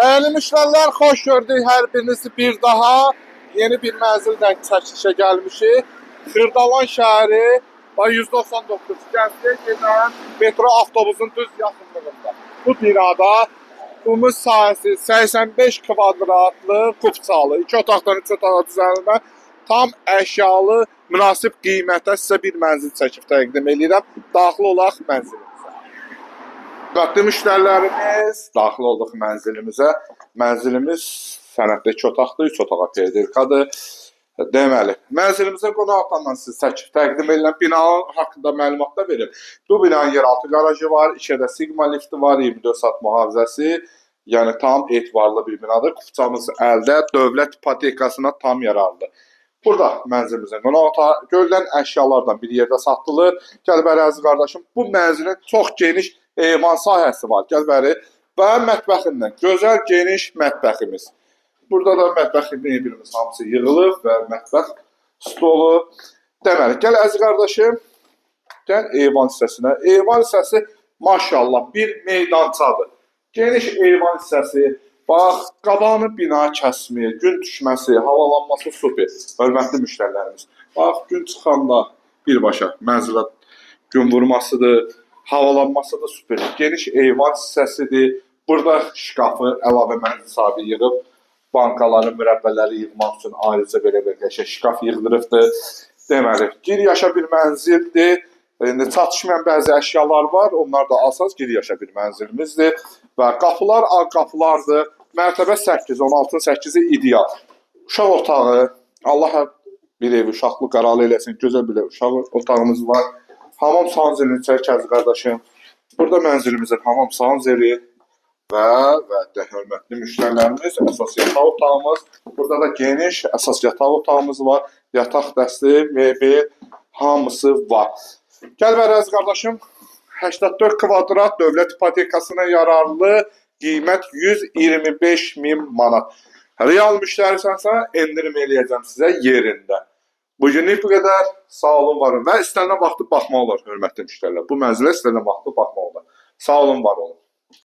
Dəyərli müştərilər, xoş gördük hər birinizi bir daha. Yeni bir mənzillə çəkilişə gəlmişik. Xırdalan şəhəri və 199 Gəncəyə gedən metro avtobusun düz yaxınlığında. Bu binada ümumi sahəsi 85 kvadratlı kupçalı, 2 otaqdan 3 otağa düzəlmə tam əşyalı, münasib qiymətə sizə bir mənzil çəkib təqdim eləyirəm. Daxil olaq mənzilimizə. Hörmətli müştərilərimiz, daxil olduq mənzilimizə. Mənzilimiz sənəddə 2 otaqdır, 3 otağa perdelkadır. Deməli, mənzilimizə qonaq otağından sizə çəkib təqdim edilən binanın haqqında məlumat da verim. Bu binanın yeraltı qarajı var, içəridə Sigma lifti var, 24 saat mühafizəsi. Yəni tam etibarlı bir binadır. Kupçamız əldə, dövlət ipotekasına tam yararlıdır. Burada mənzilimizin qonaq otağı görülən əşyalardan bir yerdə satılır. Gəl bəri əziz qardaşım, bu mənzilin çox geniş eyvan sahəsi var. Gəl bəri və mətbəxindən gözəl geniş mətbəximiz. Burada da mətbəx mebelimiz hamısı yığılıb və mətbəx stolu. Deməli, gəl əziz qardaşım, gəl eyvan hissəsinə. Eyvan hissəsi maşallah bir meydançadır. Geniş eyvan hissəsi. Bax, qabağını bina kəsmir, gün düşməsi, havalanması super. Hörmətli müştərilərimiz. Bax, gün çıxanda birbaşa mənzilə gün vurmasıdır, havalanması da super. Geniş eyvan hissəsidir. Burada şkafı əlavə mənzil sahibi yığıb, bankaları, mürəbbələri yığmaq üçün ayrıca belə bir qəşəng şkaf yığdırıbdır. Deməli, gir yaşa bir mənzildir. İndi çatışmayan bəzi əşyalar var, onlar da alsanız gir yaşa bir mənzilimizdir. Və qapılar ağ qapılardır. Mərtəbə 8, 16-nın 8-i ideal. Uşaq otağı, Allah hər bir evi uşaqlı qaralı eləsin. Gözəl bir uşaq otağımız var. Hamam sanzelini çək əziz qardaşım. Burada mənzilimizin hamam sanzeli və də hörmətli müştərilərimiz, əsas yataq otağımız. Burada da geniş əsas yataq otağımız var. Yataq dəsti, mebel hamısı var. Gəl bəri əziz qardaşım. 84 kvadrat dövlət ipotekasına yararlı, qiymət 125 min manat. Real müştərisənsə endirim eləyəcəm sizə yerində. Bugünlük bu qədər. Sağ olun, var olun. Və istənilən vaxtı baxmaq olar, hörmətli müştərilər. Bu mənzilə istənilən vaxtı baxmaq olar. Sağ olun, var olun.